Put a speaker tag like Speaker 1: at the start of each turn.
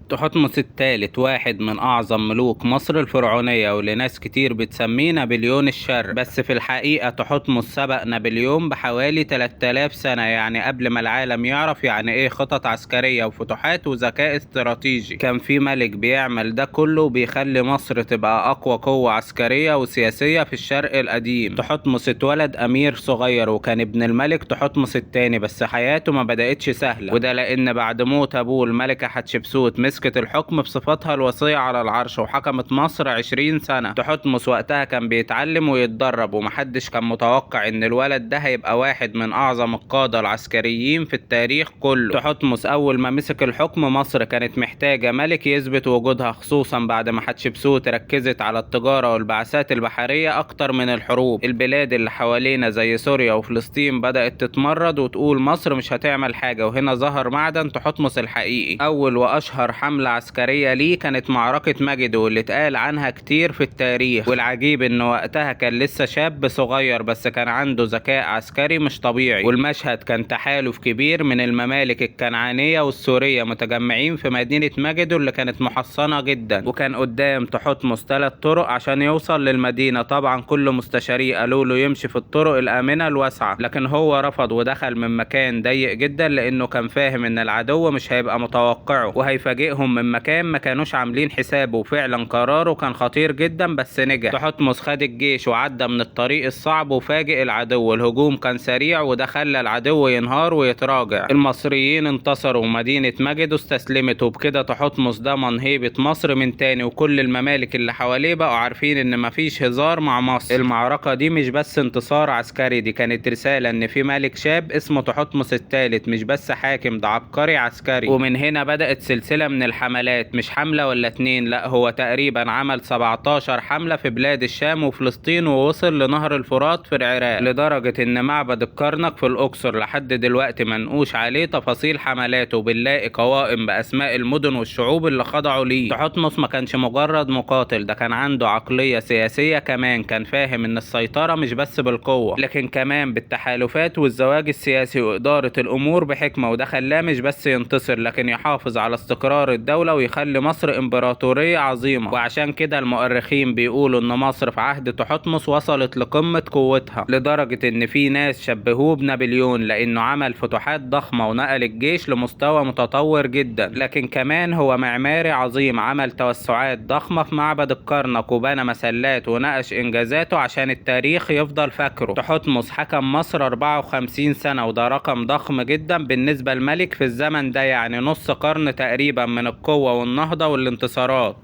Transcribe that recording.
Speaker 1: تحتمس الثالث واحد من أعظم ملوك مصر الفرعونية، واللي ناس كتير بتسميه نابليون الشرق، بس في الحقيقة تحتمس سبق نابليون بحوالي 3000 سنة، يعني قبل ما العالم يعرف يعني ايه خطط عسكرية وفتوحات وذكاء استراتيجي. كان في ملك بيعمل ده كله وبيخلي مصر تبقى أقوى قوة عسكرية وسياسية في الشرق القديم. تحتمس اتولد أمير صغير وكان ابن الملك تحتمس الثاني، بس حياته ما بدأتش سهلة، وده لأن بعد موت أبوه الملكة حتشبسوت مسكت الحكم بصفتها الوصية على العرش وحكمت مصر 20 سنة. تحتمس وقتها كان بيتعلم ويتدرب، ومحدش كان متوقع ان الولد ده هيبقى واحد من اعظم القادة العسكريين في التاريخ كله. تحتمس اول ما مسك الحكم مصر كانت محتاجة ملك يثبت وجودها، خصوصا بعد ما حتشبسوت ركزت على التجارة والبعثات البحرية اكتر من الحروب. البلاد اللي حوالينا زي سوريا وفلسطين بدأت تتمرد وتقول مصر مش هتعمل حاجة، وهنا ظهر معدن تحتمس الحقيقي. اول واشهر حملة عسكرية ليه كانت معركة مجدو، واللي اتقال عنها كتير في التاريخ. والعجيب ان وقتها كان لسه شاب صغير، بس كان عنده ذكاء عسكري مش طبيعي. والمشهد كان تحالف كبير من الممالك الكنعانية والسورية متجمعين في مدينة مجدو اللي كانت محصنة جدا، وكان قدام تحتمس 3 طرق عشان يوصل للمدينة. طبعا كل مستشاريه قالوا له يمشي في الطرق الآمنة الواسعة، لكن هو رفض ودخل من مكان ضيق جدا، لانه كان فاهم ان العدو مش هيبقى متوقعه وهيفاجئهم من مكان ما كانوش عاملين حسابه. وفعلا قراره كان خطير جدا بس نجح. تحتمس خد الجيش وعدى من الطريق الصعب وفاجئ العدو. الهجوم كان سريع وده خلى العدو ينهار ويتراجع. المصريين انتصروا ومدينة مجدو استسلمت، وبكده تحتمس ضمن هيبة مصر من تاني، وكل الممالك اللي حواليه بقوا عارفين ان مفيش هزار مع مصر. المعركة دي مش بس انتصار عسكري، دي كانت رسالة ان في ملك شاب اسمه تحتمس الثالث، مش بس حاكم، ده عبقري عسكري. ومن هنا بدأت سلسلة من الحملات، مش حملة ولا اتنين، لا هو تقريبا عمل 17 حملة في بلاد الشام وفلسطين، ووصل لنهر الفرات في العراق، لدرجة ان معبد الكرنك في الأقصر لحد دلوقتي منقوش عليه تفاصيل حملاته، بنلاقي قوائم بأسماء المدن والشعوب اللي خضعوا ليه. تحتمس ما كانش مجرد مقاتل، ده كان عنده عقلية سياسية كمان، كان فاهم ان السيطرة مش بس بالقوة، لكن كمان بالتحالفات والزواج السياسي وإدارة الأمور بحكمة، وده خلاه مش بس ينتصر لكن يحافظ على استقرار الدولة ويخلي مصر إمبراطورية عظيمة. وعشان كده المؤرخين بيقولوا إن مصر في عهد تحتمس وصلت لقمة قوتها، لدرجة إن في ناس شبهوه بنابليون لأنه عمل فتوحات ضخمة ونقل الجيش لمستوى متطور جدا. لكن كمان هو معماري عظيم، عمل توسعات ضخمة في معبد الكرنك وبنى مسلات ونقش إنجازاته عشان التاريخ يفضل فاكره. تحتمس حكم مصر 54 سنة، وده رقم ضخم جدا بالنسبة للملك في الزمن ده، يعني نص قرن تقريبا من القوة والنهضة والانتصارات.